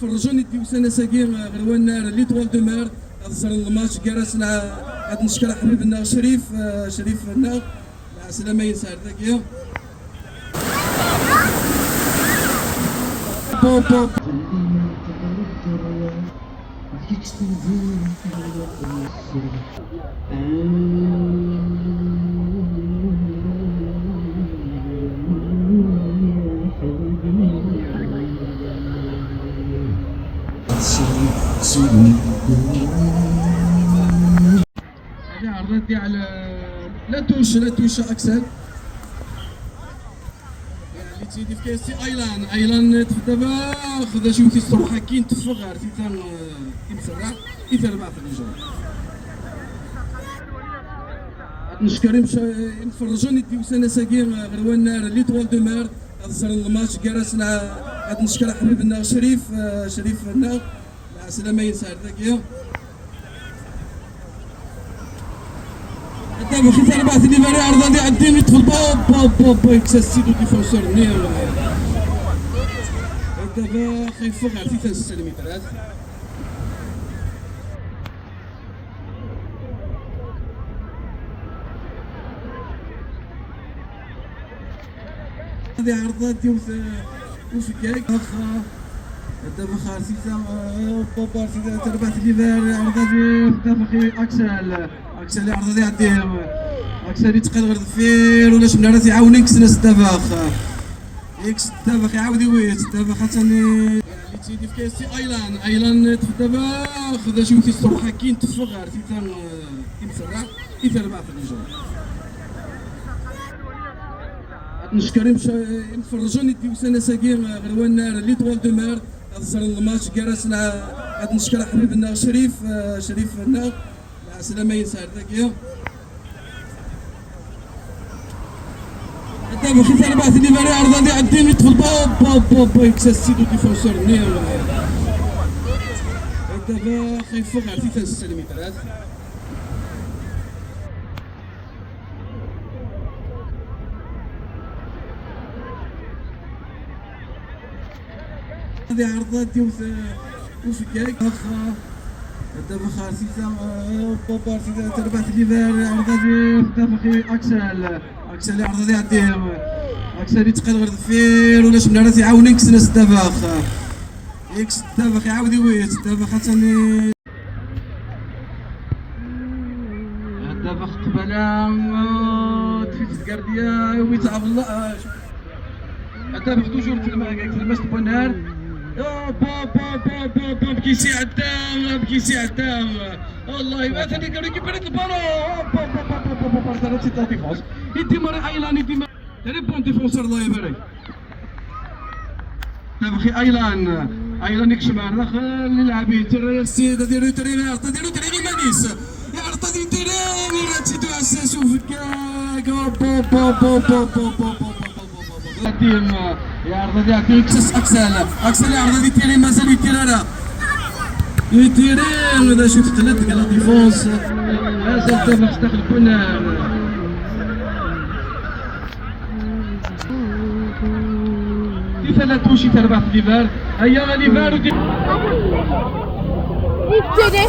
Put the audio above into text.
يتفرجون يديو ساكي غير l'Étoile de Mer هذا الماتش كراسنا. غاد نشكر حبيبنا شريف شريفنا مع السلامة ينسى ذاكي بو هذه عرضت على la touche la touche اكسل يعني تيدي في كاسي ايلان ايلان دابا خذا شي تيصروح كاين تفغ عرفتي تمسرع يتربع في الجو. نشكر يتفرجون يديو سنة ساكي غير l'Étoile de Mer هذا الماتش كراسنا. غاد نشكر حبيبنا شريف شريفنا مع السلامة ينسى ذاكي دابا خي اربعة اللي باري عرض اللي عندي يدخل با با با يكسى السيدو défenseur ني دابا خيفوق عرفتي 6 مترات. هذه عرضات ديال وفكاك دابا خارسيتا بابا تربحت ليفر عرضات دابا خي اكسل اكسل عرضات يعدي اكسل يتقل غير ظفير ولا شمن راه يعاونك سناس دابا يكس دابا يعاود يويت دابا خاطرني يعني تيدي في كاسي ايلان ايلان دابا خذا شي تيصروح كاين تفغ عرفتي تمسرع يتربع في الجو. نشكر يتفرجون يديو سنة ساكي غير l'Étoile de Mer هذا الماتش كراسنا. غاد نشكر حبيبنا شريف شريفنا مع السلامة ينسى ذاكي دابا خي اربعة اللي باري عرض اللي عندي يدخل با با با يكسى السيدو défenseur ني دابا خيفوق عرفتي 6 مترات. هذه عرضات ديال وفكاك دابا خارسيتا بابا تربحت ليفر عرضات دابا خي اكسل اكسل عرضات يعدي اكسل يتقل غير ظفير ولا شمن راه يعاونك سناس دابا يكس دابا يعاود يويت دابا خاطرني دابا قبله تفيت الكارديا ويت عبد الله دابا توجور في الماس بونار با با با با با بكيسي عدام بكيسي عدام والله ما ثاني ريكوبيريت البالون با با با با با با با سي لا ديفونس يدي ايلان يدي très bon défenseur الله يبارك. دابا خي ايلان ايلان يكشف داخل للاعبين السيد ديرو ترينر ديرو تريني مانيس يعرض ديرو ترينر تيدو عساس وفكاك با با با با با با با يعرض يعطيك اكسل اكسل يعرض يتيري مازال يتيري يتيري هذا شو تقلد la défense مازال دابا تدخل كنا في ثلاث touche تربح في ليفر هيا ليفر يبتدي